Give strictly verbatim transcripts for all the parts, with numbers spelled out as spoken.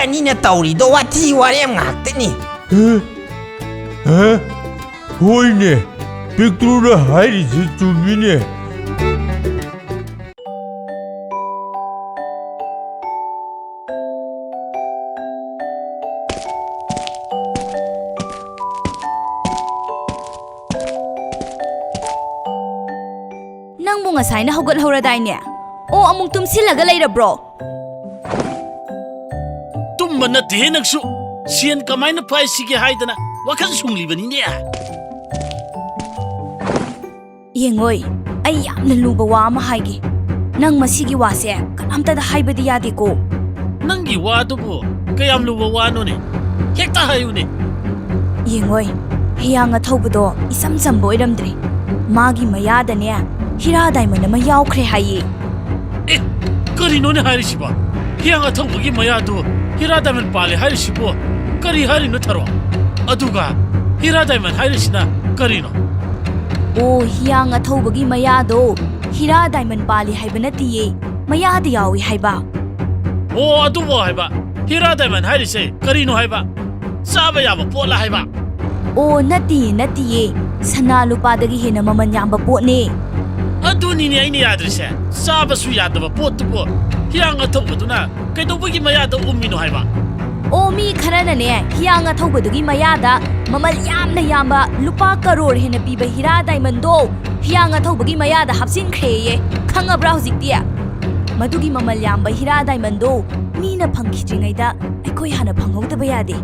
ꯑꯅꯤꯅ ꯇꯧꯔꯤꯗꯣ ꯋꯥꯊꯤ ꯋꯥꯔꯦꯝ ꯉꯥꯛꯇꯅꯤ꯫ ꯍꯦ? ꯍꯦ? ꯍꯣꯏꯅꯦ, ꯄꯤꯛꯇ꯭ꯔꯨꯅ ꯍꯥꯏꯔꯤꯁꯦ ꯆꯨꯝꯃꯤꯅꯦ꯫ ꯅꯪꯕꯨ ꯉꯁꯥꯏꯅ ꯍꯧꯒꯠꯍꯧꯔꯗꯥꯏꯅꯦ? ꯑꯣ, ꯑꯃꯨꯛ ꯇꯨꯝꯁꯤꯜꯂꯒ ꯂꯩꯔꯕ꯭ꯔꯣ? ꯇꯨꯝꯕ ꯅꯠꯇꯦꯍꯦ ꯅꯪꯁꯨ꯫ ꯁꯦꯟ ꯀꯃꯥꯏꯅ ꯄꯥꯏꯁꯤꯒꯦ ꯍꯥꯏꯗꯅ ꯋꯥꯈꯜ ꯁꯨꯡꯂꯤꯕꯅꯤꯅꯦ꯫ ꯌꯦꯡꯉꯣꯏ, ꯑꯩ ꯌꯥꯝꯅ ꯂꯨꯕ ꯋꯥ ꯑꯃ ꯍꯥꯏꯒꯦ꯫ ꯅꯪ ꯃꯁꯤꯒꯤ ꯋꯥꯁꯦ ꯀꯅꯥꯝꯇꯗ ꯍꯥꯏꯕꯗꯤ ꯌꯥꯗꯦꯀꯣ꯫ ꯅꯪꯒꯤ ꯋꯥꯗꯨꯕꯨ ꯀꯌꯥꯝ ꯂꯨꯕ ꯋꯥꯅꯣꯅꯦ? ꯍꯦꯛꯇ ꯍꯥꯏꯌꯨꯅꯦ꯫ ꯌꯦꯡꯉꯣꯏ, ꯍꯤꯌꯥꯡ ꯑꯊꯧꯕꯗꯣ ꯏꯆꯝ ꯆꯝꯕ ꯑꯣꯏꯔꯝꯗ꯭ꯔꯦ꯫ ꯃꯥꯒꯤ ꯃꯌꯥꯗꯅꯦ ꯍꯤꯔꯥ ꯗꯥꯏꯃꯟ ꯑꯃ ꯌꯥꯎꯈ꯭ꯔꯦ ꯍꯥꯏꯌꯦ꯫ ꯑꯦ, ꯀꯔꯤꯅꯣꯅꯦ ꯍꯥꯏꯔꯤꯁꯤꯕꯣ? ꯍꯤꯌꯥꯡ ꯑꯊꯧꯕꯒꯤ ꯃꯌꯥꯗꯨ ꯍꯤꯔꯥ ꯗꯥꯏꯃꯟ ꯄꯥꯜꯂꯦ ꯍꯥꯏꯔꯤꯁꯤꯕꯨ ꯀꯔꯤ ꯍꯥꯏꯔꯤꯅꯣ, ꯊꯔꯣ? ꯑꯗꯨꯒ ꯍꯤꯔꯥ ꯗꯥꯏꯃꯟ ꯍꯥꯏꯔꯤꯁꯤꯅ ꯀꯔꯤꯅꯣ? ꯑꯣ, ꯍꯤꯌꯥꯡ ꯑꯊꯧꯕꯒꯤ ꯃꯌꯥꯗꯣ ꯍꯤꯔꯥ ꯗꯥꯏꯃꯟ ꯄꯥꯜꯂꯤ ꯍꯥꯏꯕ ꯅꯠꯇꯤꯌꯦ, ꯃꯌꯥꯗ ꯌꯥꯎꯏ ꯍꯥꯏꯕ꯫ ꯑꯣ, ꯑꯗꯨꯕꯨ ꯍꯥꯏꯕ, ꯍꯤꯔꯥ ꯗꯥꯏꯃꯟ ꯍꯥꯏꯔꯤꯁꯦ ꯀꯔꯤꯅꯣ ꯍꯥꯏꯕ? ꯆꯥꯕ ꯌꯥꯕ ꯄꯣꯠꯂ ꯍꯥꯏꯕ? ꯑꯣ, ꯅꯠꯇꯤꯌꯦ, ꯅꯠꯇꯤꯌꯦ, ꯁꯅꯥ ꯂꯨꯄꯥꯗꯒꯤ ꯍꯦꯟꯅ ꯃꯃꯜ ꯌꯥꯝꯕ ꯄꯣꯠꯅꯦ꯫ ꯑꯗꯨꯅꯤꯅꯦ ꯑꯩꯅ ꯌꯥꯗ꯭ꯔꯤꯁꯦ, ꯆꯥꯕꯁꯨ ꯌꯥꯗꯕ ꯄꯣꯠꯇꯨꯕꯨ ꯍꯤꯌꯥꯡ ꯑꯊꯧꯕꯗꯨꯅ ꯀꯩꯗꯧꯕꯒꯤ ꯃꯌꯥꯗ ꯎꯝꯃꯤꯅꯣ ꯍꯥꯏꯕ? ꯑꯣ, ꯃꯤ ꯈꯔꯅꯅꯦ ꯍꯤꯌꯥꯡ ꯑꯊꯧꯕꯗꯨꯒꯤ ꯃꯌꯥꯗ ꯃꯃꯜ ꯌꯥꯝꯅ ꯌꯥꯝꯕ ꯂꯨꯄꯥ ꯀꯔꯣꯔ ꯍꯦꯟꯅ ꯄꯤꯕ ꯍꯤꯔꯥ ꯗꯥꯏꯃꯟꯗꯣ ꯍꯤꯌꯥꯡ ꯑꯊꯧꯕꯒꯤ ꯃꯌꯥꯗ ꯍꯥꯞꯆꯤꯟꯈ꯭ꯔꯦꯌꯦ꯫ ꯈꯪꯉꯕ꯭ꯔꯥ ꯍꯧꯖꯤꯛꯇꯤ? ꯃꯗꯨꯒꯤ ꯃꯃꯜ ꯌꯥꯝꯕ ꯍꯤꯔꯥ ꯗꯥꯏꯃꯟꯗꯣ ꯃꯤꯅ ꯐꯪꯈꯤꯗ꯭ꯔꯤꯉꯩꯗ ꯑꯩꯈꯣꯏ ꯍꯥꯟꯅ ꯐꯪꯍꯧꯗꯕ ꯌꯥꯗꯦ꯫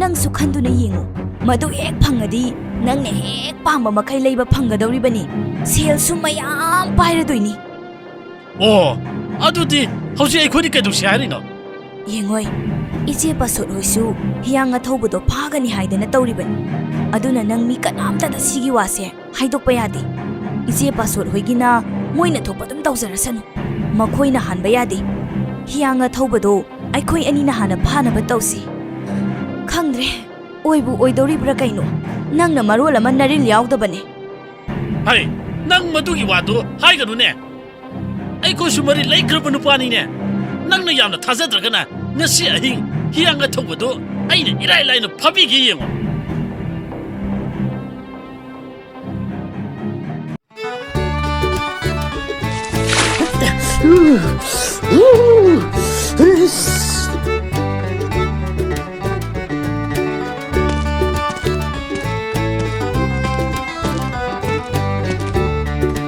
ꯅꯪꯁꯨ ꯈꯟꯗꯨꯅ ꯌꯦꯡꯉꯨ, ꯃꯗꯨ ꯍꯦꯛ ꯐꯪꯉꯗꯤ ꯅꯪꯅ ꯍꯦꯛ ꯄꯥꯝꯕ ꯃꯈꯩ ꯂꯩꯕ ꯐꯪꯒꯗꯧꯔꯤꯕꯅꯤ꯫ ꯁꯦꯜꯁꯨ ꯃꯌꯥꯝ ꯄꯥꯏꯔꯗꯣꯏꯅꯤ꯫ ꯑꯣ, ꯑꯗꯨꯗꯤ ꯍꯧꯖꯤꯛ ꯑꯩꯈꯣꯏꯗꯤ ꯀꯩꯗꯧꯁꯤ ꯍꯥꯏꯔꯤꯅꯣ? ꯌꯦꯡꯉꯣꯏ, ꯏꯆꯦ ꯄꯥꯁꯣꯠ ꯍꯣꯏꯁꯨ ꯍꯤꯌꯥꯡ ꯑꯊꯧꯕꯗꯣ ꯐꯥꯒꯅꯤ ꯍꯥꯏꯗꯅ ꯇꯧꯔꯤꯕꯅꯤ꯫ ꯑꯗꯨꯅ ꯅꯪ ꯃꯤ ꯀꯅꯥꯝꯇꯗ ꯁꯤꯒꯤ ꯋꯥꯁꯦ ꯍꯥꯏꯗꯣꯛꯄ ꯌꯥꯗꯦ꯫ ꯏꯆꯦ ꯄꯥꯁꯣꯠ ꯍꯣꯏꯒꯤꯅ ꯃꯣꯏꯅ ꯊꯣꯛꯄ ꯑꯗꯨꯝ ꯇꯧꯖꯔꯁꯅꯨ꯫ ꯃꯈꯣꯏꯅ ꯍꯥꯟꯕ ꯌꯥꯗꯦ꯫ ꯍꯤꯌꯥꯡ ꯑꯊꯧꯕꯗꯣ ꯑꯩꯈꯣꯏ ꯑꯅꯤꯅ ꯍꯥꯟꯅ ꯐꯥꯅꯕ ꯇꯧꯁꯤ꯫ ꯈꯪꯗ꯭ꯔꯦ, ꯑꯣꯏꯕꯨ ꯑꯣꯏꯗꯧꯔꯤꯕ꯭ꯔꯥ ꯀꯩꯅꯣ? ꯅꯪꯅ ꯃꯔꯣꯜ ꯑꯃ ꯅꯔꯤꯜ ꯌꯥꯎꯗꯕꯅꯦ꯫ ꯍꯩ, ꯅꯪ ꯃꯗꯨꯒꯤ ꯋꯥꯗꯨ ꯍꯥꯏꯒꯅꯨꯅꯦ꯫ ꯑꯩꯈꯣꯏꯁꯨ ꯃꯔꯤ ꯂꯩꯈ꯭ꯔꯕ ꯅꯨꯄꯥꯅꯤꯅꯦ꯫ ꯅꯪꯅ ꯌꯥꯝꯅ ꯊꯥꯖꯗ꯭ꯔꯒꯅ ꯉꯁꯤ ꯑꯍꯤꯡ ꯍꯤꯌꯥꯡ ꯑꯊꯧꯕꯗꯨ ꯑꯩꯅ ꯏꯔꯥꯏ ꯂꯥꯏꯅ ꯐꯥꯕꯤꯒꯦ, ꯌꯦꯡꯉꯣ꯫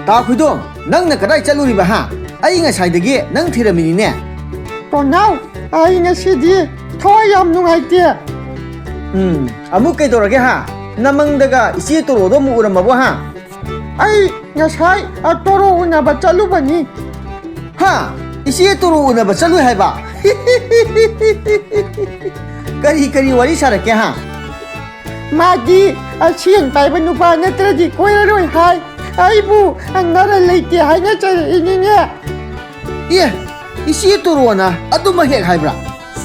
ꯇꯥ ꯈꯨꯏꯗꯣꯝ, ꯅꯪꯅ ꯀꯗꯥꯏ ꯆꯠꯂꯨꯔꯤꯕ, ꯍꯥ? ꯑꯩ ꯉꯁꯥꯏꯗꯒꯤ ꯅꯪ ꯊꯤꯔꯝꯃꯤꯅꯤꯅꯦ꯫ ꯇꯣꯟꯅꯥꯎ, ꯑꯩ ꯉꯁꯤꯗꯤ ꯊꯋꯥꯏ ꯌꯥꯝ ꯅꯨꯡꯉꯥꯏꯇꯦ꯫ ꯎꯝ, ꯑꯃꯨꯛ ꯀꯩꯗꯧꯔꯒꯦ, ꯍꯥ? ꯅꯃꯪꯗꯒ ꯏꯆꯦ ꯇꯣꯔꯣꯗꯣ ꯑꯃꯨꯛ ꯎꯔꯝꯃꯕꯣ, ꯍꯥ? ꯑꯩ ꯉꯁꯥꯏ, ꯑ, ꯇꯣꯔꯣ ꯎꯅꯕ ꯆꯠꯂꯨꯕꯅꯤ꯫ ꯍꯥ? ꯏꯆꯦ ꯇꯣꯔꯣ ꯎꯅꯕ ꯆꯠꯂꯨꯏ ꯍꯥꯏꯕ? ꯀꯔꯤ ꯀꯔꯤ ꯋꯥꯔꯤ ꯁꯥꯔꯛꯀꯦ, ꯍꯥ? ꯃꯥꯗꯤ, ꯑ, ꯁꯦꯟ ꯄꯥꯏꯕ ꯅꯨꯄꯥ ꯅꯠꯇ꯭ꯔꯗꯤ ꯀꯣꯏꯔꯔꯣꯏ ꯍꯥꯏ꯫ ꯑꯩꯕꯨ, ꯑ, ꯅꯔꯟ ꯂꯩꯇꯦ ꯍꯥꯏꯅ ꯆꯩꯔꯛꯏꯅꯤꯅꯦ꯫ ꯑꯦ, ꯏꯆꯦ ꯇꯣꯔꯣꯅ ꯑꯗꯨꯃꯛ ꯍꯦꯛ ꯍꯥꯏꯕ꯭ꯔꯥ?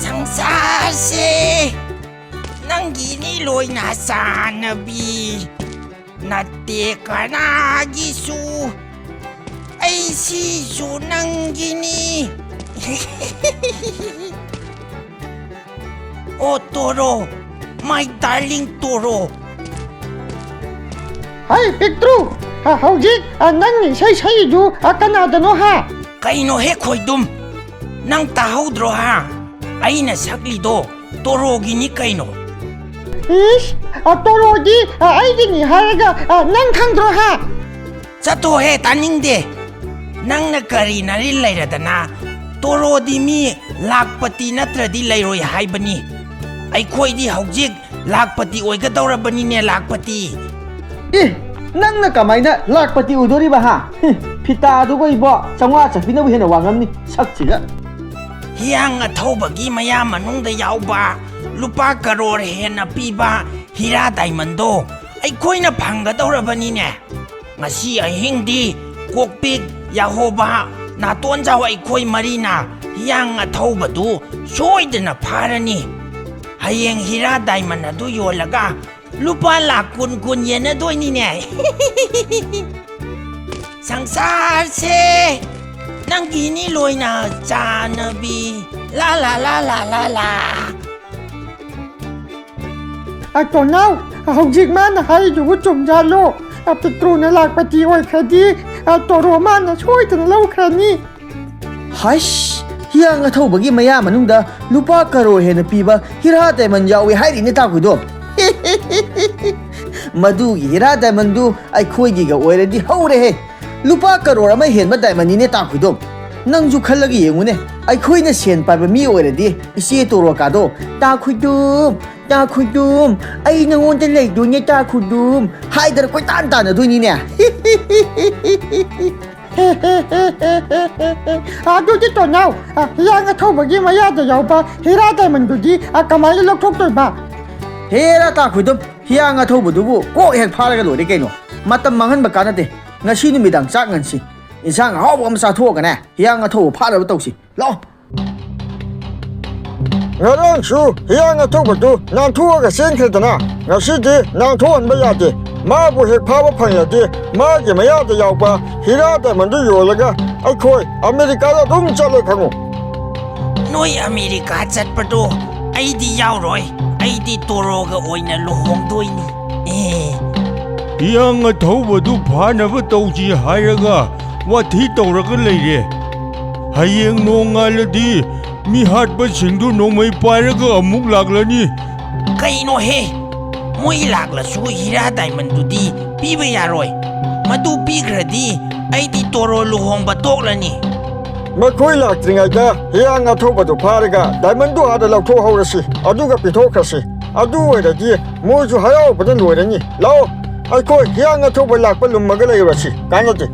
ꯁꯪꯁꯥꯔꯁꯦ ꯅꯪꯒꯤꯅꯤ ꯂꯣꯏꯅ ꯆꯥꯟꯅꯕꯤ꯫ ꯅꯠꯇꯦ ꯀꯅꯥꯒꯤꯁꯨ, ꯑꯩꯁꯤꯁꯨ ꯅꯪꯒꯤꯅꯤ꯫ ꯑꯣ ꯇꯣꯔꯣ, my darling ꯇꯣꯔꯣ꯫ ꯍꯩ ꯄꯤꯛꯇ꯭ꯔꯨ, ꯑ, ꯍꯧꯖꯤꯛ, ꯑ, ꯅꯪ ꯏꯁꯩ ꯁꯛꯏꯗꯨ, ꯑ, ꯀꯅꯥꯗꯅꯣ ꯍꯥ? ꯀꯩꯅꯣ ꯍꯦ ꯈꯣꯏꯗꯨꯝ, ꯅꯪ ꯇꯥꯍꯧꯗ꯭ꯔꯣ ꯍꯥ? ꯑꯩꯅ ꯁꯛꯂꯤꯗꯣ ꯇꯣꯔꯣꯒꯤꯅꯤ ꯀꯩꯅꯣ꯫ ꯏꯁ, ꯑ, ꯇꯣꯔꯣꯗꯤ, ꯑ, ꯑꯩꯒꯤꯅꯤ ꯍꯥꯏꯔꯒ, ꯑ, ꯅꯪ ꯈꯪꯗ꯭ꯔꯣ ꯍꯥ? ꯆꯠꯊꯣꯛꯍꯦ, ꯇꯥꯅꯤꯡꯗꯦ꯫ ꯅꯪꯅ ꯀꯔꯤ ꯅꯔꯤꯜ ꯂꯩꯔꯗꯅ? ꯇꯣꯔꯣꯗꯤ ꯃꯤ ꯂꯥꯛꯄꯇꯤ ꯅꯠꯇ꯭ꯔꯗꯤ ꯂꯩꯔꯣꯏ ꯍꯥꯏꯕꯅꯤ꯫ ꯑꯩꯈꯣꯏꯗꯤ ꯍꯧꯖꯤꯛ ꯂꯥꯛꯄꯇꯤ ꯑꯣꯏꯒꯗꯧꯔꯕꯅꯤꯅꯦ, ꯂꯥꯛꯄꯇꯤ꯫ ꯑꯦ, ꯅꯪꯅ ꯀꯃꯥꯏꯅ ꯂꯥꯛꯄꯇꯤ ꯑꯣꯏꯗꯣꯔꯤꯕ, ꯍꯥ? ꯍꯦ, ꯐꯤꯇꯥꯗꯨꯒ ꯏꯕꯣ, ꯆꯥꯝꯃꯉꯥ ꯆꯠꯄꯤꯅꯕꯨ ꯍꯦꯟꯅ ꯋꯥꯉꯝꯅꯤ, ꯁꯛꯁꯤꯒ꯫ ꯍꯤꯌꯥꯡ ꯑꯊꯧꯕꯒꯤ ꯃꯌꯥꯝ ꯃꯅꯨꯡꯗ ꯌꯥꯎꯕ, ꯂꯨꯄꯥ ꯀꯔꯣꯔ ꯍꯦꯟꯅ ꯄꯤꯕ ꯍꯤꯔꯥ ꯗꯥꯏꯃꯟꯗꯣ ꯑꯩꯈꯣꯏꯅ ꯐꯪꯒꯗꯧꯔꯕꯅꯤꯅꯦ꯫ ꯉꯁꯤ ꯑꯍꯤꯡꯗꯤ ꯀꯣꯛꯄꯤꯛ, ꯌꯥꯍꯣꯕꯥ, ꯅꯥꯇꯣꯟꯖꯥꯎ ꯑꯩꯈꯣꯏ ꯃꯔꯤꯅ ꯍꯤꯌꯥꯡ ꯑꯊꯧꯕꯗꯨ ꯁꯣꯏꯗꯅ ꯐꯥꯔꯅꯤ꯫ ꯍꯌꯦꯡ ꯍꯤꯔꯥ ꯗꯥꯏꯃꯟ ꯑꯗꯨ ꯌꯣꯜꯂꯒ ꯂꯨꯄꯥ ꯂꯥꯛ ꯀꯨꯟ ꯀꯨꯟ ꯌꯦꯟꯅꯗꯣꯏꯅꯤꯅꯦ꯫ ꯁꯪꯁꯥꯔꯁꯦ ꯅꯪꯒꯤꯅꯤ ꯂꯣꯏꯅ ꯆꯥꯟꯅꯕꯤ꯫ ꯂꯥ ꯂꯥ ꯂꯥ ꯂꯥ ꯂꯥ ꯂꯥ꯫ ꯑ, ꯇꯣꯅꯥꯎ, ꯍꯧꯖꯤꯛ ꯃꯥꯅ ꯍꯥꯏꯔꯤꯗꯨꯕꯨ ꯆꯨꯝꯖꯥꯠꯂꯣ? ꯑ, ꯄꯤꯛꯇ꯭ꯔꯨꯅ ꯂꯥꯛꯄꯇꯤ ꯑꯣꯏꯈ꯭ꯔꯗꯤ, ꯑ, ꯇꯣꯔꯣ ꯃꯥꯅ ꯁꯣꯏꯗꯅ ꯂꯧꯈ꯭ꯔꯅꯤ꯫ ꯍꯥꯏꯁ, ꯍꯤꯌꯥꯡ ꯑꯊꯧꯕꯒꯤ ꯃꯌꯥ ꯃꯅꯨꯡꯗ ꯂꯨꯄꯥ ꯀꯔꯣꯔ ꯍꯦꯟꯅ ꯄꯤꯕ ꯍꯤꯔꯥ ꯗꯥꯏꯃꯟ ꯌꯥꯎꯏ ꯍꯥꯏꯔꯤꯅꯦ, ꯇꯥꯈꯨꯏꯗꯣꯝ꯫ ꯃꯗꯨꯒꯤ ꯍꯤꯔꯥ ꯗꯥꯏꯃꯟꯗꯨ ꯑꯩꯈꯣꯏꯒꯤꯒ ꯑꯣꯏꯔꯗꯤ ꯍꯧꯔꯦꯍꯦ꯫ ꯂꯨꯄꯥ ꯀꯔꯣꯔ ꯑꯃ ꯍꯦꯟꯕ ꯗꯥꯏꯃꯟꯅꯤꯅꯦ, ꯇꯥꯈꯨꯏꯗꯣꯝ꯫ ꯅꯪꯁꯨ ꯈꯜꯂꯒ ꯌꯦꯡꯉꯨꯅꯦ, ꯑꯩꯈꯣꯏꯅ ꯁꯦꯟ ꯄꯥꯏꯕ ꯃꯤ ꯑꯣꯏꯔꯗꯤ ꯏꯆꯦ ꯇꯣꯔꯣꯀꯥꯗꯣ, "ꯇꯥꯈꯨꯏꯗꯣꯝ, ꯇꯥꯈꯨꯏꯗꯣꯝ, ꯑꯩ ꯅꯉꯣꯟꯗ ꯂꯩꯗꯣꯏꯅꯦ, ꯇꯥꯈꯨꯏꯗꯣꯝ" ꯍꯥꯏꯗꯅ ꯀꯣꯏꯇꯥꯟ ꯇꯥꯟꯅꯗꯣꯏꯅꯤꯅꯦ꯫ ꯑꯗꯨꯗꯤ ꯇꯣꯅꯥꯎ, ꯑ, ꯍꯤꯌꯥꯡ ꯑꯊꯧꯕꯒꯤ ꯃꯌꯥꯗ ꯌꯥꯎꯕ ꯍꯤꯔꯥ ꯗꯥꯏꯃꯟꯗꯨꯗꯤ, ꯑ, ꯀꯃꯥꯏꯅ ꯂꯧꯊꯣꯛꯇꯣꯏꯕ? ꯍꯦꯔꯥ, ꯇꯥꯈꯨꯏꯗꯣꯝ, ꯍꯤꯌꯥꯡ ꯑꯊꯧꯕꯗꯨꯕꯨ ꯀꯣꯛ ꯍꯦꯛ ꯐꯥꯔꯒ ꯂꯣꯏꯔꯦ ꯀꯩꯅꯣ꯫ ꯃꯇꯝ ꯃꯥꯡꯍꯟꯕ ꯀꯥꯟꯅꯗꯦ꯫ ꯉꯁꯤ ꯅꯨꯃꯤꯗꯥꯡ ꯆꯥꯛ ꯉꯟꯁꯤ꯫ ꯏꯟꯁꯥꯡ ꯑꯍꯥꯎꯕ ꯑꯃ ꯆꯥꯊꯣꯛꯑꯒꯅꯦ, ꯍꯤꯌꯥꯡ ꯑꯊꯧꯕ ꯐꯥꯅꯕ ꯇꯧꯁꯤ꯫ ꯂꯥꯛꯑꯣ꯫ ꯉꯔꯥꯡꯁꯨ ꯍꯤꯌꯥꯡ ꯑꯊꯧꯕꯗꯨ ꯅꯥꯟꯊꯣꯛꯑꯒ ꯆꯦꯟꯈ꯭ꯔꯦꯗꯅ, ꯉꯁꯤꯗꯤ ꯅꯥꯟꯊꯣꯛꯍꯟꯕ ꯌꯥꯗꯦ꯫ ꯃꯥꯕꯨ ꯍꯦꯛ ꯐꯥꯕ ꯐꯪꯂꯗꯤ, ꯃꯥꯒꯤ ꯃꯌꯥꯗ ꯌꯥꯎꯕ ꯍꯤꯔꯥ ꯗꯥꯏꯃꯟꯗꯨ ꯌꯣꯜꯂꯒ ꯑꯩꯈꯣꯏ ꯑꯃꯦꯔꯤꯀꯥꯗ ꯑꯗꯨꯝ ꯆꯠꯂꯦ ꯈꯪꯉꯨ꯫ ꯅꯣꯏ ꯑꯃꯦꯔꯤꯀꯥ ꯆꯠꯄꯗꯣ ꯑꯩꯗꯤ ꯌꯥꯎꯔꯣꯏ꯫ ꯑꯩꯗꯤ ꯇꯣꯔꯣꯒ ꯑꯣꯏꯅ ꯂꯨꯍꯣꯡꯗꯣꯏꯅꯤ꯫ ꯑꯦ꯫ ꯍꯤꯌꯥꯡ ꯑꯊꯧꯕꯗꯨ ꯐꯥꯅꯕ ꯇꯧꯁꯤ ꯍꯥꯏꯔꯒ ꯋꯥꯊꯤ ꯇꯧꯔꯒ ꯂꯩꯔꯦ꯫ ꯍꯌꯦꯡ ꯅꯣꯡꯉꯥꯜꯂꯗꯤ ꯃꯤ ꯍꯥꯠꯄꯁꯤꯡꯗꯨ ꯅꯣꯡꯃꯩ ꯄꯥꯏꯔꯒ ꯑꯃꯨꯛ ꯂꯥꯛꯂꯅꯤ꯫ ꯀꯩꯅꯣꯍꯦ? ꯃꯣꯏ ꯂꯥꯛꯂꯁꯨ ꯍꯤꯔꯥ ꯗꯥꯏꯃꯟꯗꯨꯗꯤ ꯄꯤꯕ ꯌꯥꯔꯣꯏ꯫ ꯃꯗꯨ ꯄꯤꯈ꯭ꯔꯗꯤ ꯑꯩꯗꯤ ꯇꯣꯔꯣ ꯂꯨꯍꯣꯡꯕ ꯇꯣꯛꯂꯅꯤ꯫ ꯃꯈꯣꯏ ꯂꯥꯛꯇ꯭ꯔꯤꯉꯩꯗ ꯍꯤꯌꯥꯡ ꯑꯊꯧꯕꯗꯨ ꯐꯥꯔꯒ ꯗꯥꯏꯃꯟꯗꯨ ꯑꯥꯗ ꯂꯧꯊꯣꯛꯍꯧꯔꯁꯤ, ꯑꯗꯨꯒ ꯄꯤꯊꯣꯛꯈ꯭ꯔꯁꯤ꯫ ꯑꯗꯨ ꯑꯣꯏꯔꯗꯤ ꯃꯣꯏꯁꯨ ꯍꯔꯥꯎꯕꯅ ꯂꯣꯏꯔꯅꯤ꯫ ꯂꯥꯛꯑꯣ, ꯑꯩꯈꯣꯏ ꯍꯤꯌꯥꯡ ꯑꯊꯧꯕ ꯂꯥꯛꯄ ꯂꯨꯝꯃꯒ ꯂꯩꯔꯨꯔꯁꯤ꯫ ꯀꯥꯟꯅꯗꯦ꯫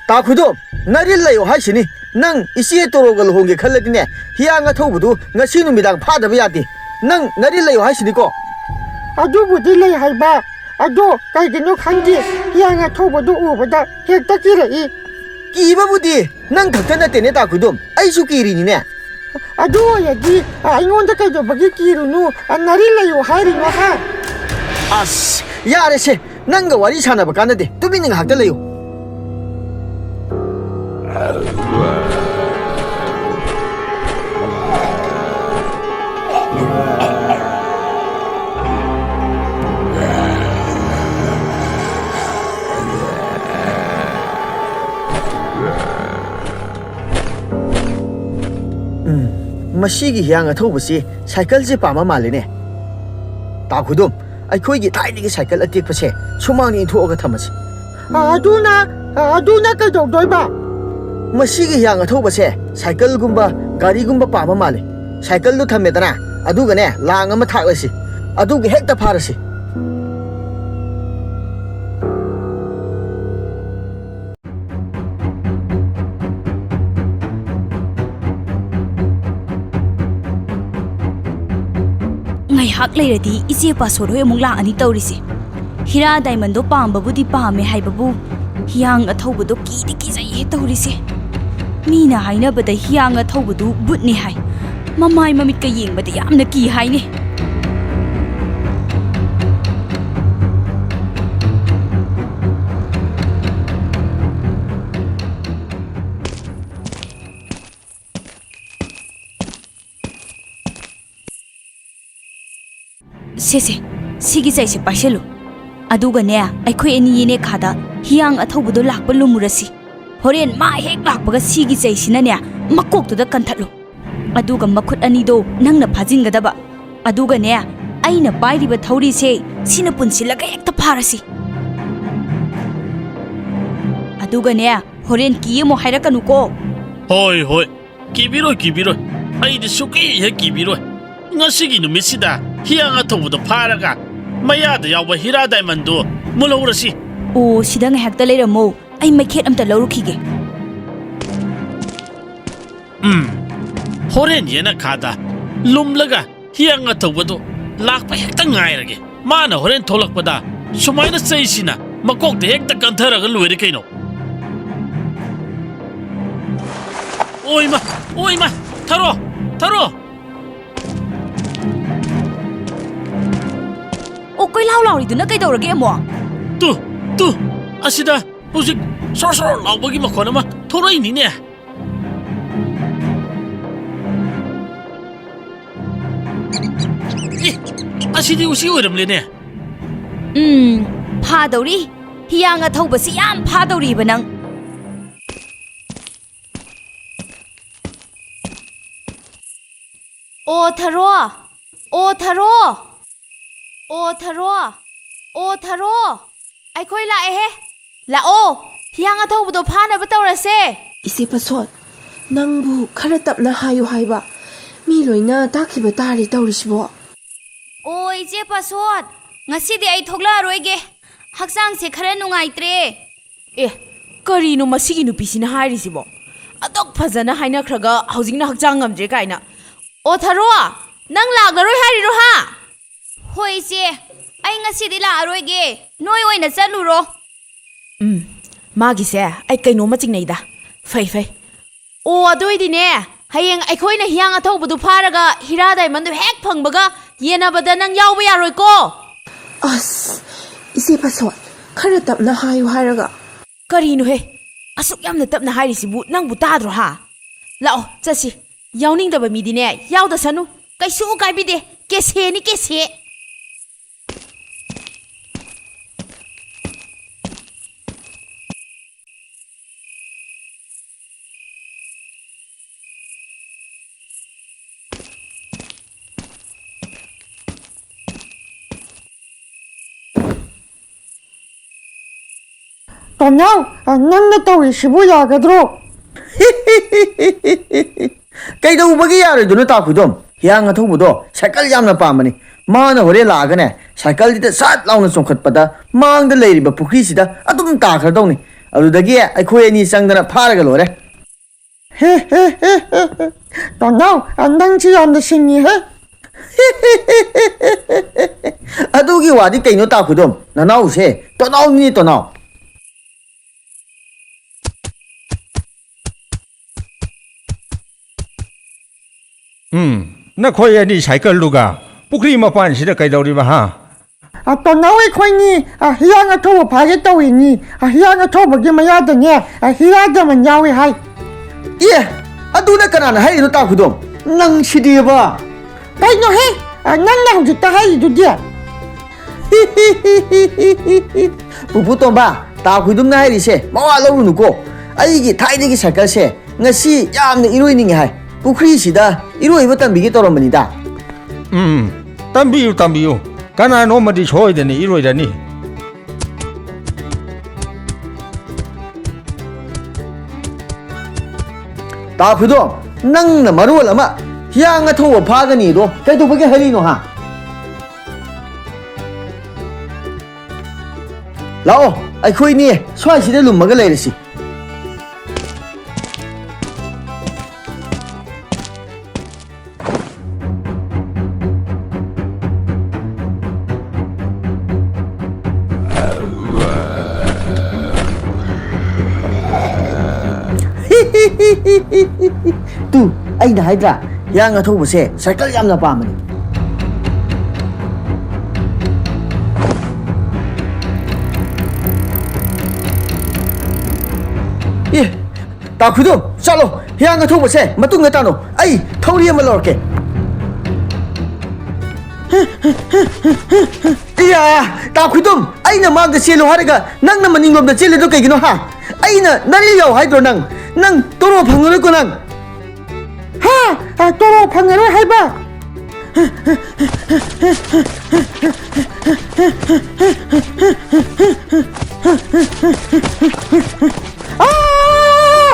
ꯇꯥꯈꯨꯏꯗꯣꯝ, ꯅꯔꯤꯜ ꯂꯩꯌꯣ ꯍꯥꯏꯁꯤꯅꯤ꯫ ꯅꯪ ꯏꯆꯦ ꯇꯣꯔꯣꯒ ꯂꯨꯍꯣꯡꯒꯦ ꯈꯜꯂꯗꯤꯅꯦ, ꯍꯤꯌꯥꯡ ꯑꯊꯧꯕꯗꯨ ꯉꯁꯤ ꯅꯨꯃꯤꯗꯥꯡ ꯐꯥꯗꯕ ꯌꯥꯗꯦ꯫ ꯅꯪ ꯅꯔꯤꯜ ꯂꯩꯌꯣ ꯍꯥꯏꯁꯤꯅꯤꯀꯣ꯫ ꯑꯗꯨꯕꯨꯗꯤ ꯂꯩ ꯍꯥꯏꯕ, ꯑꯗꯣ ꯀꯩꯒꯤꯅꯣ ꯈꯪꯗꯦ, ꯍꯤꯌꯥꯡ ꯑꯊꯧꯕꯗꯨ ꯎꯕꯗ ꯍꯦꯛꯇ ꯀꯤꯔꯛꯏ꯫ ꯀꯤꯕꯕꯨꯗꯤ ꯅꯪ ꯈꯛꯇ ꯅꯠꯇꯦꯅꯦ, ꯇꯥꯈꯨꯏꯗꯣꯝ, ꯑꯩꯁꯨ ꯀꯤꯔꯤꯅꯤꯅꯦ꯫ ꯑꯗꯨ ꯑꯣꯏꯔꯗꯤ ꯑꯩꯉꯣꯟꯗ ꯀꯩꯗꯧꯕꯒꯤ ꯀꯤꯔꯨꯅꯨ? ꯅꯥꯔꯤ ꯂꯩꯌꯨ ꯍꯥꯏꯔꯤꯅꯣ, ꯍꯥ? ꯑꯁ, ꯌꯥꯔꯦꯁꯦ꯫ ꯅꯪꯒ ꯋꯥꯔꯤ ꯁꯥꯟꯅꯕ ꯀꯥꯟꯅꯗꯦ꯫ ꯇꯨꯃꯤꯟꯅ ꯉꯥꯏꯍꯥꯛꯇ ꯂꯩꯌꯨ꯫ ꯎꯝ, ꯃꯁꯤꯒꯤ ꯍꯤꯌꯥꯡ ꯑꯊꯧꯕꯁꯤ ꯁꯥꯏꯀꯜꯁꯦ ꯄꯥꯝꯕ ꯃꯥꯜꯂꯤꯅꯦ꯫ ꯇꯥ ꯈꯨꯗꯣꯝ, ꯑꯩꯈꯣꯏꯒꯤ ꯊꯥꯏꯅꯒꯤ ꯁꯥꯏꯀꯜ ꯑꯇꯦꯛꯄꯁꯦ ꯁꯨꯃꯥꯡꯗ ꯏꯟꯊꯣꯛꯑꯒ ꯊꯝꯃꯁꯤ꯫ ꯑ, ꯑꯗꯨꯅ, ꯑ, ꯑꯗꯨꯅ ꯀꯩꯗꯧꯗꯣꯏꯕ? ꯃꯁꯤꯒꯤ ꯍꯤꯌꯥꯡ ꯑꯊꯧꯕꯁꯦ ꯁꯥꯏꯀꯜꯒꯨꯝꯕ, ꯒꯥꯔꯤꯒꯨꯝꯕ ꯄꯥꯝꯕ ꯃꯥꯜꯂꯤ꯫ ꯁꯥꯏꯀꯜꯗꯨ ꯊꯝꯃꯦꯗꯅ, ꯑꯗꯨꯒꯅꯦ, ꯂꯥꯡ ꯑꯃ ꯊꯥꯛꯂꯁꯤ, ꯑꯗꯨꯒ ꯍꯦꯛꯇ ꯐꯥꯔꯁꯤ꯫ ꯉꯥꯏꯍꯥꯛ ꯂꯩꯔꯗꯤ ꯏꯆꯦ ꯄꯥꯁꯣꯔ ꯍꯣꯏ ꯑꯃꯨꯛ ꯂꯥꯛꯑꯅꯤ ꯇꯧꯔꯤꯁꯦ꯫ ꯍꯤꯔꯥ ꯗꯥꯏꯃꯟꯗꯣ ꯄꯥꯝꯕꯕꯨꯗꯤ ꯄꯥꯝꯃꯦ ꯍꯥꯏꯕꯕꯨ, ꯍꯤꯌꯥꯡ ꯑꯊꯧꯕꯗꯣ ꯀꯤꯗꯤ ꯀꯤꯖꯩꯍꯦ ꯇꯧꯔꯤꯁꯦ꯫ ꯃꯤꯅ ꯍꯥꯏꯅꯕꯗ ꯍꯤꯌꯥꯡ ꯑꯊꯧꯕꯗꯨ ꯕꯨꯠꯅꯤ ꯍꯥꯏ꯫ ꯃꯃꯥꯏ ꯃꯃꯤꯠꯀ ꯌꯦꯡꯕꯗ ꯌꯥꯝꯅ ꯀꯤ ꯍꯥꯏꯅꯦ꯫ ꯁꯦ, ꯁꯦ, ꯁꯤꯒꯤ ꯆꯩꯁꯦ ꯄꯥꯏꯁꯜꯂꯨ꯫ ꯑꯗꯨꯒꯅꯦ, ꯑꯩꯈꯣꯏ ꯑꯅꯤ ꯌꯦꯅꯦꯈꯥꯗ ꯍꯤꯌꯥꯡ ꯑꯊꯧꯕꯗꯣ ꯂꯥꯛꯄ ꯂꯨꯝꯃꯨꯔꯁꯤ꯫ ꯍꯣꯔꯦꯟ ꯃꯥ ꯍꯦꯛ ꯂꯥꯛꯄꯒ ꯁꯤꯒꯤ ꯆꯩꯁꯤꯅꯅꯦ, ꯃꯀꯣꯛꯇꯨꯗ ꯀꯟꯊꯠꯂꯨ꯫ ꯑꯗꯨꯒ ꯃꯈꯨꯠ ꯑꯅꯤꯗꯣ ꯅꯪꯅ ꯐꯥꯖꯤꯟꯒꯗꯕ꯫ ꯑꯗꯨꯒꯅꯦ, ꯑꯩꯅ ꯄꯥꯏꯔꯤꯕ ꯊꯧꯔꯤꯁꯦ ꯁꯤꯅ ꯄꯨꯟꯁꯤꯜꯂꯒ ꯍꯦꯛꯇ ꯐꯥꯔꯁꯤ꯫ ꯑꯗꯨꯒꯅꯦ, ꯍꯣꯔꯦꯟ ꯀꯤ ꯑꯃꯨꯛ ꯍꯥꯏꯔꯛꯀꯅꯨꯀꯣ꯫ ꯍꯣꯏ, ꯍꯣꯏ꯫ ꯀꯤꯕꯤꯔꯣꯏ, ꯀꯤꯕꯤꯔꯣꯏ꯫ ꯑꯩꯗꯤ ꯁꯨꯛꯀꯤ ꯍꯦꯛ ꯀꯤꯕꯤꯔꯣꯏ꯫ ꯉꯁꯤꯒꯤ ꯅꯨꯃꯤꯠꯁꯤꯗ ꯍꯤꯌꯥꯡ ꯑꯊꯧꯕꯗꯣ ꯐꯥꯔꯒ ꯃꯌꯥꯗ ꯌꯥꯎꯕ ꯍꯤꯔꯥ ꯗꯥꯏꯃꯟꯗꯣ ꯃꯨꯜꯍꯧꯔꯁꯤ꯫ ꯑꯣ, ꯁꯤꯗ ꯉꯥꯏꯍꯥꯛꯇ ꯂꯩꯔꯝꯃꯣ꯫ ꯑꯩ ꯃꯩꯈꯦꯠ ꯑꯝꯇ ꯂꯧꯔꯨꯈꯤꯒꯦ꯫ ꯎꯝ, ꯍꯣꯔꯦꯟ ꯌꯦꯅꯈꯥꯗ ꯂꯨꯝꯂꯒ ꯍꯤꯌꯥꯡ ꯑꯊꯧꯕꯗꯣ ꯂꯥꯛꯄ ꯍꯦꯛꯇ ꯉꯥꯏꯔꯒꯦ꯫ ꯃꯥꯅ ꯍꯣꯔꯦꯟ ꯊꯣꯛꯂꯛꯄꯗ ꯁꯨꯃꯥꯏꯅ ꯆꯩꯁꯤꯅ ꯃꯀꯣꯛꯇ ꯍꯦꯛꯇ ꯀꯟꯊꯔꯒ ꯂꯣꯏꯔꯦ ꯀꯩꯅꯣ꯫ ꯑꯣꯏꯃ, ꯑꯣꯏꯃ, ꯊꯔꯣ, ꯊꯔꯣ! ꯑꯣ, ꯀꯣꯏꯂꯥꯎ ꯂꯥꯎꯔꯤꯗꯨꯅ ꯀꯩꯗꯧꯔꯒꯦ ꯑꯃꯨꯛ? ꯇꯨ, ꯇꯨ, ꯑꯁꯤꯗ ꯍꯧꯖꯤꯛ ꯁꯣꯔ ꯁꯣꯔ ꯂꯥꯎꯕꯒꯤ ꯃꯈꯣꯟ ꯑꯃ ꯊꯣꯛꯂꯛꯏꯅꯤꯅꯦ꯫ ꯑꯦ, ꯑꯁꯤꯗꯤ ꯎꯆꯤ ꯑꯣꯏꯔꯝꯂꯦꯅꯦ꯫ ꯎꯝ, ꯐꯥꯗꯧꯔꯤ꯫ ꯍꯤꯌꯥꯡ ꯑꯊꯧꯕꯁꯤ ꯌꯥꯝ ꯐꯥꯗꯧꯔꯤꯕ ꯅꯪ꯫ ꯑꯣ ꯊꯔꯣ! ꯑꯣ ꯊꯔꯣ! ꯑꯣ ꯊꯔꯣ! ꯑꯣ ꯊꯔꯣ! ꯑꯩꯈꯣꯏ ꯂꯥꯛꯑꯦꯍꯦ! ꯂꯥꯛꯑꯣ! ꯍꯤꯌꯥꯡ ꯑꯊꯧꯕꯗꯣ ꯐꯥꯅꯕ ꯇꯧꯔꯁꯦ! ꯏꯆꯦ ꯄꯁꯣꯠ, ꯅꯪꯕꯨ ꯈꯔ ꯇꯞꯅ ꯍꯥꯏꯌꯨ ꯍꯥꯏꯕ꯫ ꯃꯤ ꯂꯣꯏꯅ ꯇꯥꯈꯤꯕ ꯇꯥꯔꯦ ꯇꯧꯔꯤꯁꯤꯕꯣ꯫ ꯑꯣ, ꯏꯆꯦ ꯄꯁꯣꯠ, ꯉꯁꯤꯗꯤ ꯑꯩ ꯊꯣꯛꯂꯛꯑꯔꯣꯏꯒꯦ꯫ ꯍꯛꯆꯥꯡꯁꯦ ꯈꯔ ꯅꯨꯡꯉꯥꯏꯇ꯭ꯔꯦ꯫ ꯑꯦ, ꯀꯔꯤꯅꯣ ꯃꯁꯤꯒꯤ ꯅꯨꯄꯤꯁꯤꯅ ꯍꯥꯏꯔꯤꯁꯤꯕꯣ? ꯑꯗꯨꯛ ꯐꯖꯅ ꯍꯥꯏꯅꯈ꯭ꯔꯒ ꯍꯧꯖꯤꯛꯅ ꯍꯛꯆꯥꯡ ꯉꯝꯗ꯭ꯔꯦ ꯀꯥꯏꯅ꯫ ꯑꯣ ꯊꯔꯣ, ꯅꯪ ꯂꯥꯛꯂꯔꯣꯏ ꯍꯥꯏꯔꯤꯔꯣ ꯍꯥ? ꯍꯣꯏ ꯏꯆꯦ, ꯑꯩ ꯉꯁꯤꯗꯤ ꯂꯥꯛꯑꯔꯣꯏꯒꯦ꯫ ꯅꯣꯏ ꯑꯣꯏꯅ ꯆꯠꯂꯨꯔꯣ꯫ ꯎꯝ, ꯃꯥꯒꯤꯁꯦ ꯑꯩ ꯀꯩꯅꯣꯝꯃ ꯆꯤꯡꯅꯩꯗ꯫ ꯐꯩ, ꯐꯩ꯫ ꯑꯣ, ꯑꯗꯨ ꯑꯣꯏꯗꯤꯅꯦ, ꯍꯌꯦꯡ ꯑꯩꯈꯣꯏꯅ ꯍꯤꯌꯥꯡ ꯑꯊꯧꯕꯗꯨ ꯐꯥꯔꯒ ꯍꯤꯔꯥ ꯗꯥꯏꯃꯟꯗꯨ ꯍꯦꯛ ꯐꯪꯕꯒ ꯌꯦꯟꯅꯕꯗ ꯅꯪ ꯌꯥꯎꯕ ꯌꯥꯔꯣꯏꯀꯣ? ꯑꯁ, ꯏꯆꯦ ꯄꯁꯣꯠ, ꯈꯔ ꯇꯞꯅ ꯍꯥꯏꯌꯨ ꯍꯥꯏꯔꯒ꯫ ꯀꯔꯤꯅꯣꯍꯦ? ꯑꯁꯨꯛ ꯌꯥꯝꯅ ꯇꯞꯅ ꯍꯥꯏꯔꯤꯁꯤꯕꯨ ꯅꯪꯕꯨ ꯇꯥꯗ꯭ꯔꯣ ꯍꯥ? ꯂꯥꯛꯑꯣ, ꯆꯠꯁꯤ꯫ ꯌꯥꯎꯅꯤꯡꯗꯕ ꯃꯤꯗꯤꯅꯦ, ꯌꯥꯎꯗꯁꯅꯨ꯫ ꯀꯩꯁꯨ ꯀꯥꯏꯕꯤꯗꯦ꯫ ꯀꯦꯁꯦꯅꯤ, ꯀꯦꯁꯦ꯫ ꯇꯣꯅꯥꯎ, ꯅꯪꯅ ꯇꯧꯔꯤꯁꯤꯕꯨ ꯌꯥꯒꯗ꯭ꯔꯣ? ꯀꯩꯗꯧꯕꯒꯤ ꯌꯥꯔꯣꯏꯗꯣꯏꯅꯣ, ꯇꯥ ꯈꯨꯏꯗꯣꯝ? ꯍꯤꯌꯥꯡ ꯑꯊꯧꯕꯗꯣ ꯁꯥꯏꯀꯜ ꯌꯥꯝꯅ ꯄꯥꯝꯕꯅꯤ꯫ ꯃꯥꯅ ꯍꯣꯔꯦꯟ ꯂꯥꯛꯑꯒꯅꯦ, ꯁꯥꯏꯀꯜꯁꯤꯗ ꯁꯠ ꯂꯥꯎꯅ ꯆꯣꯡꯈꯠꯄꯗ ꯃꯥꯡꯗ ꯂꯩꯔꯤꯕ ꯄꯨꯈ꯭ꯔꯤꯁꯤꯗ ꯑꯗꯨꯝ ꯇꯥꯈ꯭ꯔꯗꯧꯅꯤ꯫ ꯑꯗꯨꯗꯒꯤ ꯑꯩꯈꯣꯏ ꯑꯅꯤ ꯆꯪꯗꯅ ꯐꯥꯔꯒ ꯂꯣꯏꯔꯦ꯫ ꯇꯣꯅꯥꯎ, ꯅꯪꯁꯤ ꯌꯥꯝꯅ ꯁꯤꯡꯉꯤꯍꯦ꯫ ꯑꯗꯨꯒꯤ ꯋꯥꯗꯤ ꯀꯩꯅꯣ, ꯇꯥ ꯈꯨꯏꯗꯣꯝ? ꯅꯅꯥꯎꯁꯦ ꯇꯣꯅꯥꯎꯅꯤꯅꯦ, ꯇꯣꯅꯥꯎ꯫ ꯅꯈꯣꯏ ꯑꯅꯤ ꯁꯥꯏꯀꯜꯗꯨꯒ ꯄꯨꯈ꯭ꯔꯤ ꯃꯄꯥꯟꯁꯤꯗ ꯀꯩꯗꯧꯔꯤꯕ, ꯍꯥ? ꯑ, ꯇꯣꯟꯅꯥꯎ, ꯑꯩꯈꯣꯏꯅꯤ, ꯑ, ꯍꯤꯌꯥꯡ ꯑꯊꯧꯕ ꯐꯥꯒꯦ ꯇꯧꯔꯤꯅꯤ꯫ ꯑ, ꯍꯤꯌꯥꯡ ꯑꯊꯧꯕꯒꯤ ꯃꯌꯥꯗꯅꯦ, ꯑ, ꯍꯤꯔꯥ ꯗꯥꯏꯃꯟ ꯌꯥꯎꯏ ꯍꯥꯏ꯫ ꯑꯦ, ꯑꯗꯨꯅ ꯀꯅꯥꯅ ꯍꯥꯏꯔꯤꯅꯣ, ꯇꯥ ꯈꯨꯗꯣꯝ? ꯅꯪ ꯁꯤꯗꯤꯕ! ꯀꯩꯅꯣꯍꯦ? ꯑ, ꯅꯪꯅ ꯍꯧꯖꯤꯛꯇ ꯍꯥꯏꯔꯤꯗꯨꯗꯤ꯫ ꯄꯨꯄꯨ ꯇꯣꯝꯕ, ꯇꯥ ꯈꯨꯗꯣꯝꯅ ꯍꯥꯏꯔꯤꯁꯦ ꯃꯋꯥ ꯂꯧꯔꯨꯅꯨꯀꯣ꯫ ꯑꯩꯒꯤ ꯊꯥꯏꯅꯒꯤ ꯁꯥꯏꯀꯜꯁꯦ ꯉꯁꯤ ꯌꯥꯝꯅ ꯏꯔꯣꯏꯅꯤꯡꯉꯦ ꯍꯥꯏ꯫ ꯄꯨꯈ꯭ꯔꯤꯁꯤꯗ ꯏꯔꯣꯏꯕ ꯇꯝꯕꯤꯒꯦ ꯇꯧꯔꯝꯕꯅꯤꯗ꯫ ꯎꯝ, ꯇꯝꯕꯤꯌꯨ, ꯇꯝꯕꯤꯌꯨ꯫ ꯀꯅꯥꯅꯣꯝꯃꯗꯤ ꯁꯣꯏꯗꯅ ꯏꯔꯣꯏꯔꯅꯤ꯫ ꯇꯥ ꯈꯨꯗꯣꯝ, ꯅꯪꯅ ꯃꯔꯣꯜ ꯑꯃ ꯍꯤꯌꯥꯡ ꯑꯊꯧꯕ ꯐꯥꯒꯅꯤꯗꯣ ꯀꯩꯗꯧꯕꯒꯤ ꯍꯥꯏꯔꯤꯅꯣ, ꯍꯥ? ꯂꯥꯛꯑꯣ, ꯑꯩꯈꯣꯏꯅꯤ ꯁ꯭ꯋꯥꯏꯁꯤꯗ ꯂꯨꯝꯃꯒ ꯂꯩꯔꯁꯤ꯫ ꯇꯨ, ꯑꯩꯅ ꯍꯥꯏꯗ꯭ꯔꯥ, ꯍꯤꯌꯥꯡ ꯑꯊꯧꯕꯁꯦ ꯁꯥꯏꯀꯜ ꯌꯥꯝꯅ ꯄꯥꯝꯕꯅꯤ꯫ ꯑꯦ, ꯇꯥ ꯈꯨꯗꯣꯝ, ꯆꯠꯂꯣ, ꯍꯤꯌꯥꯡ ꯑꯊꯧꯕꯁꯦ ꯃꯇꯨꯡꯗ ꯇꯥꯅꯧ, ꯑꯩ ꯊꯧꯔꯤ ꯑꯃ ꯂꯧꯔꯛꯀꯦ꯫ ꯏꯌꯥ, ꯇꯥ ꯈꯨꯗꯣꯝ, ꯑꯩꯅ ꯃꯥꯡꯗ ꯆꯦꯜꯂꯨ ꯍꯥꯏꯔꯒ ꯅꯪꯅ ꯃꯅꯤꯡꯂꯣꯝꯗ ꯆꯦꯜꯂꯤꯗꯣ ꯀꯩꯒꯤꯅꯣ, ꯍꯥ? ꯑꯩꯅ ꯅꯔꯤ ꯌꯥꯎ ꯍꯥꯏꯗ꯭ꯔꯣ ꯅꯪ? ꯅꯪ ꯇꯣꯔꯣ ꯐꯪꯉꯔꯣꯏꯀꯣ ꯅꯪ꯫ ꯍꯥ? ꯑ, ꯇꯣꯔꯣ ꯐꯪꯉꯔꯣꯏ ꯍꯥꯏꯕ? ꯑꯥ!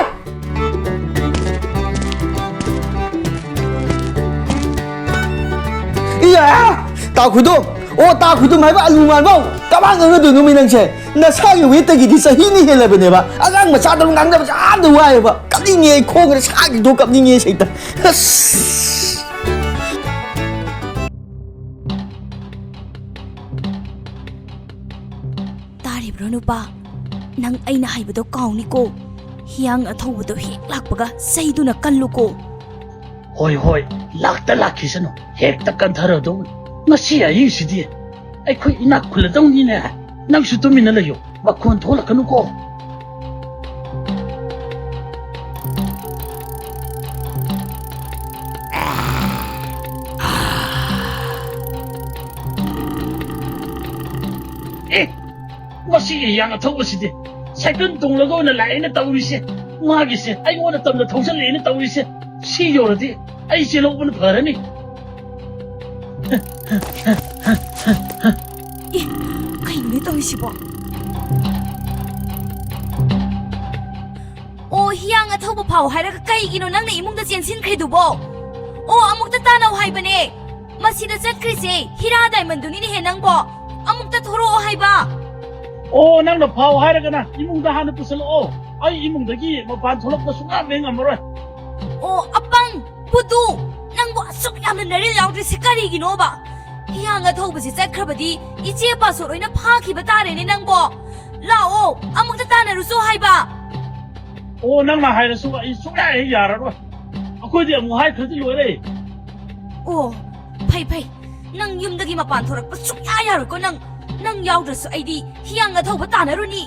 ꯏꯌꯥ! ꯇꯥ ꯈꯨꯗꯣꯝ! ꯑꯣ, ꯇꯥ ꯈꯨꯗꯣꯝ ꯍꯥꯏꯕ ꯑꯂꯨ ꯃꯥꯟꯕꯧ! ꯀꯃꯥꯏꯅ ꯉꯥꯡꯅꯗꯣꯏꯅꯣ ꯃꯤ ꯅꯪꯁꯦ? ꯅꯁꯥꯒꯤ ꯋꯦꯠꯇꯒꯤꯗꯤ ꯆꯍꯤꯅ ꯍꯦꯜꯂꯕꯅꯦꯕ꯫ ꯑꯉꯥꯡ ꯃꯆꯥꯗꯧꯅ ꯉꯥꯡꯅꯕꯁꯦ ꯌꯥꯝꯅ ꯋꯥꯏꯑꯦꯕ꯫ ꯀꯞꯅꯤꯡꯉꯦ ꯑꯩ, ꯈꯣꯡꯒꯁꯦ ꯁꯥꯒꯤꯗꯣ ꯀꯞꯅꯤꯡꯉꯦ ꯁꯩꯇ꯫ ꯑꯁ! ꯇꯥꯔꯤꯕ꯭ꯔꯣ ꯅꯨꯄꯥ? ꯅꯪ ꯑꯩꯅ ꯍꯥꯏꯕꯗꯣ ꯀꯥꯎꯅꯤꯀꯣ꯫ ꯍꯤꯌꯥꯡ ꯑꯊꯧꯕꯗꯣ ꯍꯦꯛ ꯂꯥꯛꯄꯒ ꯆꯩꯗꯨꯅ ꯀꯜꯂꯨꯀꯣ꯫ ꯍꯣꯏ, ꯍꯣꯏ, ꯂꯥꯛꯇ ꯂꯥꯛꯈꯤꯁꯅꯨ, ꯍꯦꯛꯇ ꯀꯟꯊꯔꯗꯧꯅꯤ꯫ ꯉꯁꯤ ꯑꯍꯤꯡꯁꯤꯗꯤ ꯑꯩꯈꯣꯏ ꯏꯅꯥꯛ ꯈꯨꯜꯂꯗꯧꯅꯤꯅꯦ꯫ ꯅꯪꯁꯨ ꯇꯨꯃꯤꯟꯅ ꯂꯩꯌꯨ, ꯃꯈꯣꯟ ꯊꯣꯛꯂꯛꯀꯅꯨꯀꯣ꯫ ꯑꯦ, ꯃꯁꯤꯒꯤ ꯍꯤꯌꯥꯡ ꯑꯊꯧꯕꯁꯤꯗꯤ ꯁꯥꯏꯀꯜ ꯇꯣꯡꯂꯒ ꯑꯣꯏꯅ ꯂꯥꯛꯑꯦꯅ ꯇꯧꯔꯤꯁꯦ꯫ ꯃꯥꯒꯤꯁꯦ ꯑꯩꯉꯣꯟꯗ ꯇꯝꯅ ꯊꯧꯖꯜꯂꯛꯑꯦꯅ ꯇꯧꯔꯤꯁꯦ꯫ ꯁꯤ ꯌꯧꯔꯗꯤ ꯑꯩ ꯆꯦꯜꯍꯧꯕꯅ ꯐꯔꯅꯤ꯫ ꯑꯦ, ꯀꯩꯅꯣꯅꯦ ꯇꯧꯔꯤꯁꯤꯕꯣ? ꯑꯣ, ꯍꯤꯌꯥꯡ ꯑꯊꯧꯕ ꯐꯥꯎ ꯍꯥꯏꯔꯒ ꯀꯩꯒꯤꯅꯣ ꯅꯪꯅ ꯏꯃꯨꯡꯗ ꯆꯦꯟꯁꯤꯟꯈ꯭ꯔꯤꯗꯨꯕꯣ? ꯑꯣ, ꯑꯃꯨꯛꯇ ꯇꯥꯟꯅꯧ ꯍꯥꯏꯕꯅꯦ꯫ ꯃꯁꯤꯗ ꯆꯠꯈ꯭ꯔꯤꯁꯦ ꯍꯤꯔꯥ ꯗꯥꯏꯃꯟꯗꯨꯅꯤꯅꯦꯍꯦ ꯅꯪꯕꯣ꯫ ꯑꯃꯨꯛꯇ ꯊꯣꯔꯛꯑꯣ ꯍꯥꯏꯕ꯫ ꯑꯣ, ꯅꯪꯅ ꯐꯥꯎ ꯍꯥꯏꯔꯒꯅ ꯏꯃꯨꯡꯗ ꯍꯥꯟꯅ ꯄꯨꯁꯜꯂꯛꯑꯣ꯫ ꯑꯩ ꯏꯃꯨꯡꯗꯒꯤ ꯃꯄꯥꯟ ꯊꯣꯛꯂꯛꯄ ꯁꯨꯡꯉꯝ ꯍꯦꯛ ꯉꯝꯃꯔꯣꯏ꯫ ꯑꯣ, ꯑꯄꯪ, ꯄꯨꯗꯨ, ꯅꯪꯕꯨ ꯑꯁꯨꯛ ꯌꯥꯝꯅ ꯅꯔꯤꯜ ꯌꯥꯎꯗ꯭ꯔꯤꯁꯤ ꯀꯔꯤꯒꯤꯅꯣꯕ? ꯍꯤꯌꯥꯡ ꯑꯊꯧꯕꯁꯤ ꯆꯠꯈ꯭ꯔꯕꯗꯤ ꯏꯆꯦ ꯄꯥꯁꯣ ꯂꯣꯏꯅ ꯐꯥꯈꯤꯕ ꯇꯥꯔꯦꯅꯦ ꯅꯪꯕꯣ꯫ ꯂꯥꯛꯑꯣ, ꯑꯃꯨꯛꯇ ꯇꯥꯟꯅꯔꯨꯆꯣ ꯍꯥꯏꯕ꯫ ꯑꯣ, ꯅꯪꯅ ꯍꯥꯏꯔꯁꯨ ꯑꯩ ꯁꯨꯡꯌꯥ ꯍꯦꯛ ꯌꯥꯔꯔꯣꯏ꯫ ꯑꯩꯈꯣꯏꯗꯤ ꯑꯃꯨꯛ ꯍꯥꯏꯈ꯭ꯔꯗꯤ ꯂꯣꯏꯔꯦ꯫ ꯑꯣ, ꯐꯩ ꯐꯩ, ꯅꯪ ꯌꯨꯝꯗꯒꯤ ꯃꯄꯥꯟ ꯊꯣꯔꯛꯄ ꯁꯨꯡꯌꯥ ꯌꯥꯔꯣꯏꯀꯣ ꯅꯪ꯫ ꯅꯪ ꯌꯥꯎꯗ꯭ꯔꯁꯨ ꯑꯩꯗꯤ ꯍꯤꯌꯥꯡ ꯑꯊꯧꯕ ꯇꯥꯟꯅꯔꯨꯅꯤ꯫